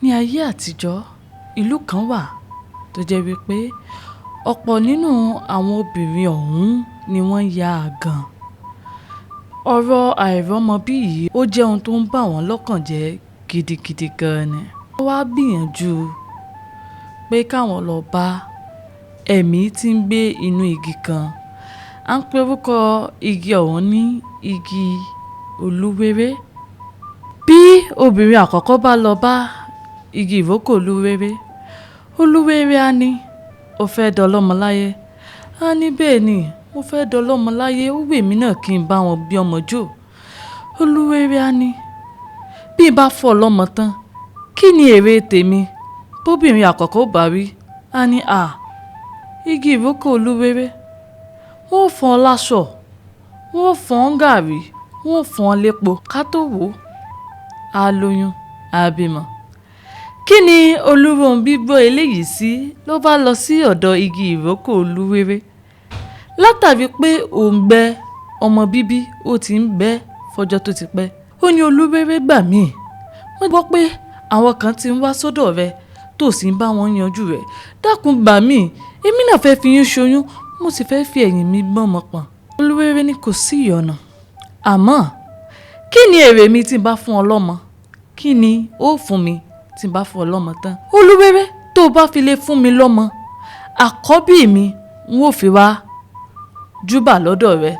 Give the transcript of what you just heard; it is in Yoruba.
Ní ayé àtijọ́, ìlú kan wà tó jẹ́ wípé ọ̀pọ̀ nínú àwọn obìnrin ọ̀hún ni wọ́n ya àgàn. Ọ̀rọ̀ àìrọ́mọbí yìí ó jẹ́ ohun tó ń bà wọ́n lọ́kàn jẹ́ gidigidi gan ni. Wọ́n wá gbìyànjú pé káwọn lọ bá ẹ̀mí tí ń gbé inú igi kan. À ń pe orúkọ igi ọ̀hún ní igi olúwéré. Bí obìnrin àkọ́kọ́ bá lọ bá igi ìrókò olúwéré, olúwéré á ní, "O fẹ́ dọlọ́mọ láyé?" Á ní, "Bẹ́ẹ̀ ni, mo fẹ́ dọlọ́mọ láyé, ó wù èmi náà kí n bá wọn gbé ọmọ jó." Olúwéré á ní, "Bí n bá fọ́ ọ lọ́mọ tán, kí ni èrè tèmi?" Bóbìnrin àkọ́kọ́ ò bá wí, á ní, "À, igi ìrókò olúwéré, wọ́n ó fọ́n ọ láṣọ, wọ́n ó fọ́n ọ gàárì, wọ́n ó fọ́n ọ lépo, ká tó wò ó, á lóyún, á bímọ." Kí ni Olúrónbí gbọ́ eléyìí sí ló bá lọ sí ọ̀dọ̀ igi ìrókò olúwéré? Látàrí pé òǹgbẹ ọmọ bíbí ó ti ń gbẹ fọjọ́ tó ti pẹ́. Ó ní, "Olúwéré, gbà mí. Mo gbọ́ pé àwọn kan ti ń wá sọ́dọ̀ rẹ tó sì ń bá wọn yanjú rẹ̀. Dákun gbà mí, èmi náà fẹ́ fi yín ṣoyún, mo sì fẹ́ fi ẹ̀yìn mi gbọ́mọ pọ̀n." Olúwéré ní kò sí ìyọnu. Àmọ́ kí ni èrè mi tí n bá fún ọ lọ́mọ? Kí ni ó fún mi tí n bá fún ọ lọ́mọ tán? Olúwéré, tó o bá fi lè fún mi lọ́mọ, àkọ́bí mi n ó fi wá júbà lọ́dọ̀ rẹ